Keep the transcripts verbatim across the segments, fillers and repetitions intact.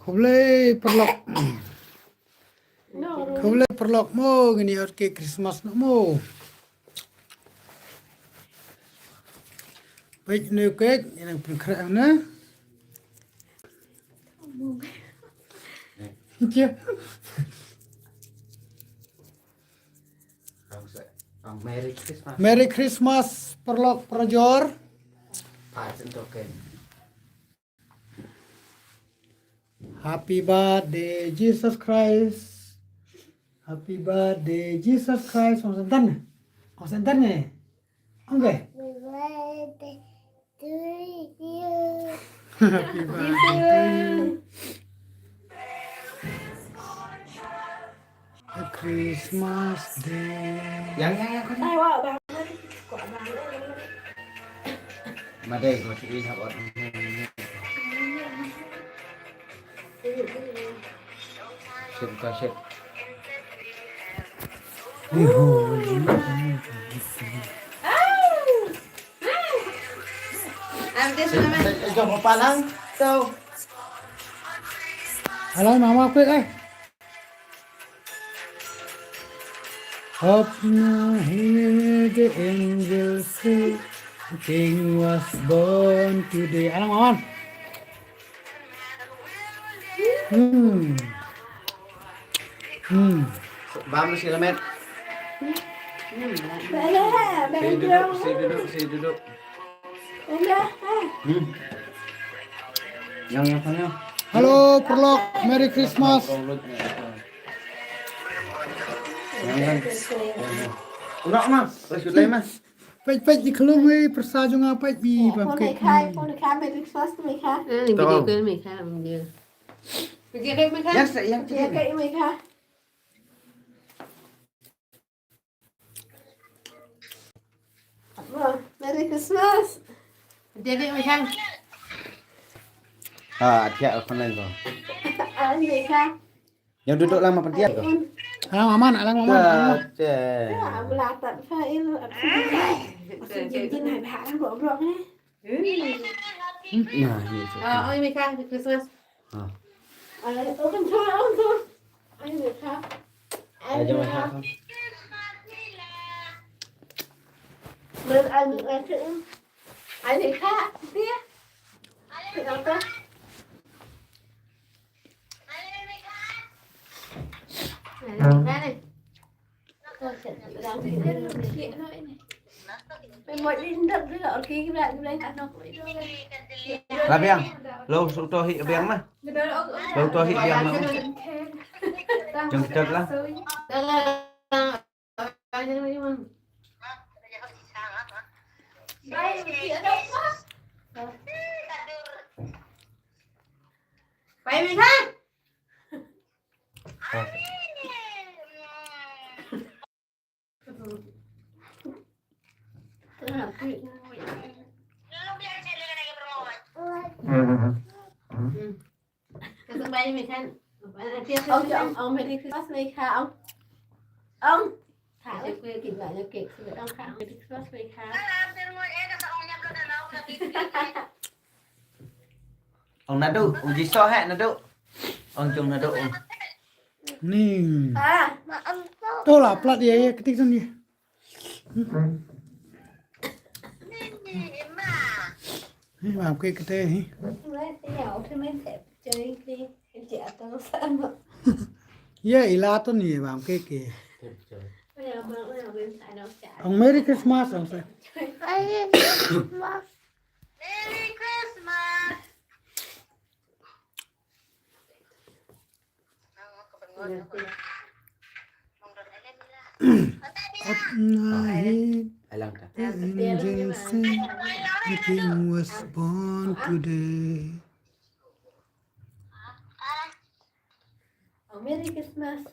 Khublei paralok. Khublei paralok mo, ngin ïa ot cake Christmas noh mo. Peit ne cake, ïa nang pynkhreh ne. Thank you. Merry Christmas. Merry Christmas, paralok parajor. Happy birthday, Jesus Christ. Happy birthday, Jesus Christ. Ong senten. Ong senten ne? Ong ke? Happy birthday to you. Happy birthday to you. A Christmas day. Yang, yang, yang, kau ni. Madai, kau sini, hap ot. Sip, kau sip. Jom, palang. So. Alang, mama, quick, eh. Hop na he, the angels say, the king was born today. Alang, mama. Hmm. Hmm. Bam, si Lamet. Sini duduk, sini duduk, sini duduk. Hmm. Yang, yang sana. Halo, paralok. Merry Christmas. Yang, yang. Unak, Mas. Terus, mas. Peit, peit, i khlung, eh, pyrsa jong nga, peit, i bam cake. Phone khai, phone khai, Merry Christmas, Merry Christmas. Eh, video call, Merry Christmas, video. Video call, Merry Christmas. Yes, yang video call, Merry Christmas. Merry Christmas. Video call, Merry Christmas. Ah, thiah, phone line ko. Ah, Merry Christmas. Yang duduk lama pendiam tu. Alang maman, alang maman, alang maman. Cek. Ya, belatat file. Aku jin jin hai bah alang blok blok ni. Nah, ni tu. Ah, oh, ini kan Christmas. Ha. Ah, oh, kan tu, oh, tu. Ini kan. Ayo, Mas. Ber-, anu, anu, anu, Kak, dia. Kenapa? Labiang, lo suk to hi biang mah. Lo to hi biang mah. Jong tet lah. Bye, Mika. Ong, ong, ong, Merry Christmas, Mika, ong. Ong. Merry Christmas, Mika. Ong naduh, ong jisoh heh naduh. Ong jong naduh ong. Ni. Ah, ma am to. To la plat ïa ïa kti ton ïa. Ni ma. Ni ma ke kte hi. Ïa ila ton ïa ma ke ke. Ong Merry Christmas ong sa. Merry Christmas. Merry Christmas. Up night, the angel sing, the king was born today. Oh, Merry Christmas.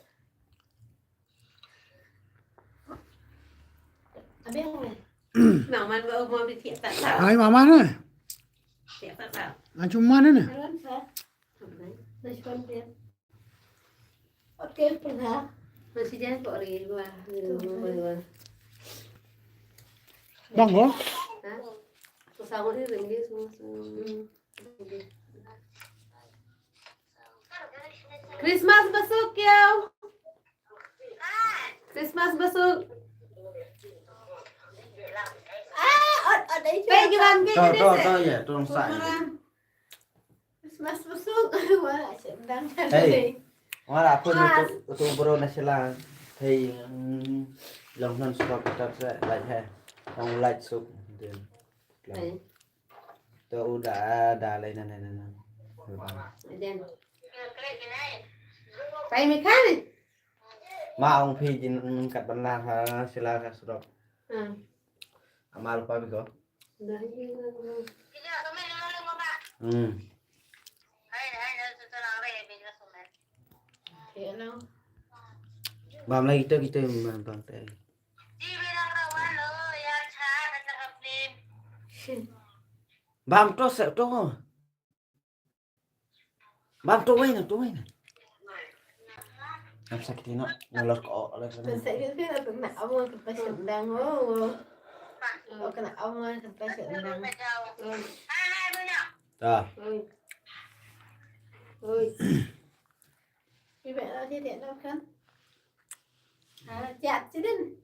Abang. Maman ba mau bi thiah tak tahu. Hai, maman na. Thiah tak tahu. Ancu maman na. Alwan sa. Dah cuman dia. Okey, pernah. Masih jangan kok lagi dua. Dua, dua. Bang, oh? Ha? Aku sama dia, dia semua, semua. Hmm. Okey. Christmas basuk kiew. Christmas basuk. Ah, ot ot ai. Pei ki wan ki. To to to ya, to sa. Christmas basuk. Wah, sendang. Hey. Wala pun tu tu bro na sila. Hey, long non stop kita sa like hai. Long like suk. To u da da lai na na na. Pai mi khan. Ma ong phi jin kat ban la ha sila ka srok. Amal pa mi ko. Hmm. Bam lagi tu kita bam bam te. Bam tu se tu. Bam tu wei na tu wei na. Am sakit ino nalor ko. Sakit ino kena awal kena sendang. Oh, kena awal kena sendang. Dah. Oi. Oi. Ibe lagi dia nak kan. Ah, siap sidin.